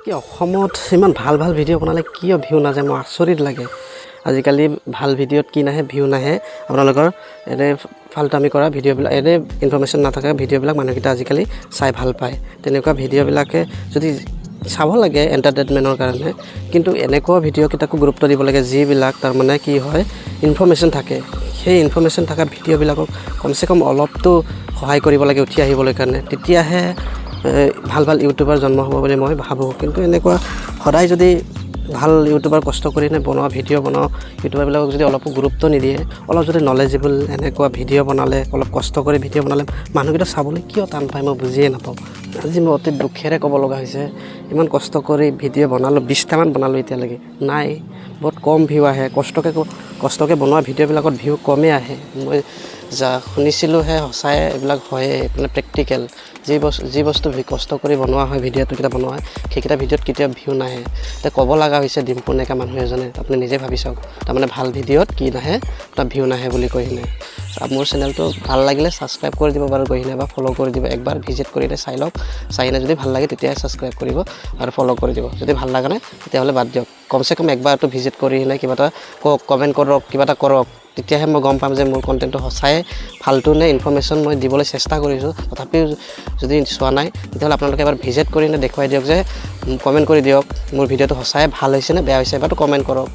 কি অসমত ইমান ভাল ভাল ভিডিঅ' বনালে কিয় ভিউ নাযায়, মই আচৰিত লাগে। আজিকালি ভাল ভিডিঅ'ত কি নাহে? ভিউ নাহে। আপোনালোকৰ এনে ফাল্টামি কৰা ভিডিঅ'বিলাক, এনে ইনফৰ্মেশ্যন নথকা ভিডিঅ'বিলাক মানুহকেইটা আজিকালি চাই ভাল পায়। তেনেকুৱা ভিডিঅ'বিলাকে যদি চাব লাগে এণ্টাৰটেইনমেণ্টৰ কাৰণে, কিন্তু এনেকুৱা ভিডিঅ'কেইটাকো গুৰুত্ব দিব লাগে যিবিলাক তাৰমানে কি হয়, ইনফৰ্মেশ্যন থাকে। সেই ইনফৰ্মেশ্যন থকা ভিডিঅ'বিলাকক কমচে কম অলপতো সহায় কৰিব লাগে উঠি আহিবলৈ কাৰণে। তেতিয়াহে ভাল ভাল ইউটিউবাৰ জন্ম হ'ব বুলি মই ভাবোঁ। কিন্তু এনেকুৱা সদায় যদি ভাল ইউটিউবাৰ, কষ্ট কৰি নে বনোৱা ভিডিঅ' বনাওঁ ইউটিউবাৰবিলাকক যদি অলপো গুৰুত্ব নিদিয়ে, অলপ যদি নলেজেবল এনেকুৱা ভিডিঅ' বনালে, অলপ কষ্ট কৰি ভিডিঅ' বনালে মানুহকেইটা চাবলৈ কিয় টান পায়, মই বুজিয়ে নাপাওঁ। আজি মই অতি দুখেৰে ক'ব লগা হৈছে, ইমান কষ্ট কৰি ভিডিঅ' বনালোঁ, 20টামান বনালোঁ এতিয়ালৈকে, নাই, বহুত কম ভিউ আহে। কষ্টকৈ কষ্টকৈ বনোৱা ভিডিঅ'বিলাকত ভিউ কমেই আহে। মই যা শুনিছিলোঁহে, সঁচাই এইবিলাক হয়েই। মানে প্ৰেক্টিকেল যি বস্তু কষ্ট কৰি বনোৱা হয়, ভিডিঅ'টো কেইটা বনোৱা হয়, সেইকেইটা ভিডিঅ'ত কেতিয়াও ভিউ নাহে। এতিয়া ক'ব লগা হৈছে ডিম্পু ডেকা মানুহ এজনে, আপুনি নিজে ভাবি চাওক, তাৰমানে ভাল ভিডিঅ'ত কি নাহে, তাত ভিউ নাহে বুলি কৈ কিনে। মোৰ চেনেলটো ভাল লাগিলে ছাবস্ক্ৰাইব কৰি দিব বাৰু গৈ কিনে বা ফ'ল' কৰি দিব। একবাৰ ভিজিট কৰিলে চাই লওক। চাই কিনে যদি ভাল লাগে, তেতিয়াহে ছাবস্ক্ৰাইব কৰিব আৰু ফ'ল' কৰি দিব। যদি ভাল লগা নাই, তেতিয়াহ'লে বাদ দিয়ক। কমচে কম একবাৰটো ভিজিট কৰি কিনে কিবা এটা কওক, কমেণ্ট কৰক, কিবা এটা কৰক। তেতিয়াহে মই গম পাম যে মোৰ কণ্টেণ্টটো সঁচাই ফাল্টু নে ইনফৰ্মেশ্যন মই দিবলৈ চেষ্টা কৰিছোঁ। তথাপিও যদি চোৱা নাই, তেতিয়াহ'লে আপোনালোকে এবাৰ ভিজিট কৰি কিনে দেখুৱাই দিয়ক যে, কমেণ্ট কৰি দিয়ক, মোৰ ভিডিঅ'টো সঁচাই ভাল হৈছে নে বেয়া হৈছে, এবাৰতো কমেণ্ট কৰক।